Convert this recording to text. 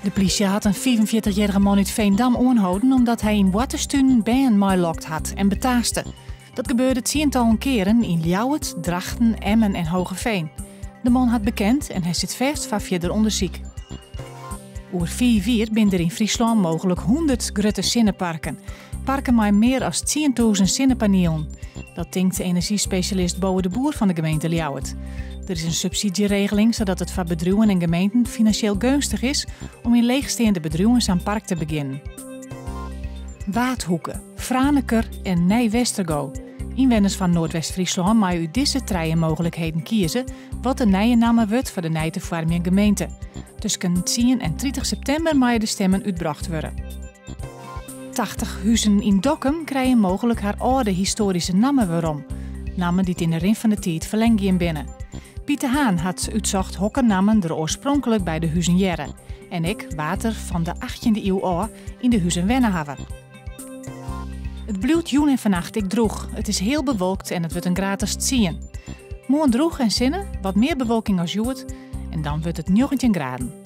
De plysje hat in 45-jierrige man út Veendam oanholden omdat hy yn boarterstunen bern meilokt hat en betaaste. Dat gebeurde tsientallen kearen yn Ljouwert, Drachten, Emmen en Hoogeveen. De man hat bekend en hy sit fêst foar fierder ûndersyk. Oer fiif jier binne der yn Fryslân mooglik 100 grutte sinneparken. Parken mei mear as 10.000 sinnepanielen. Dat tinkt enerzjyspesjalist Bowe de Boer fan de gemeente Ljouwert. Der is in subsydzjeregeling sadat it foar bedriuwen en gemeenten finansjeel geunstich is om yn leechsteande bedriuwen sa'n park te begjinnen. Waadhoeke, Franeker en Nij Westergo. Ynwenners fan Noardwest-Fryslân meie út dizze trije mooglikheden kieze wat de nije namme wurdt foar de nij te foarmjen gemeente. Tusken tsien en 30 septimber meie de stimmen útbrocht wurde. 80 huzen yn Dokkum krije mooglik har âlde histoaryske namme werom. Nammen dy't yn de rin fan de tiid ferlern gien binne. Piet de Haan hat útsocht hokker nammen der oarspronklik by de huzen hearre. En ek wa't der fan de 18e iuw ôf yn de huzen wenne hawwe. It bliuwt jûn en fannacht ek drûch. It is heal bewolkt en it wurdt in graad as tsien. Moarn drûch en sinne, wat mear bewolking as hjoed en dan wurdt it 19 graden.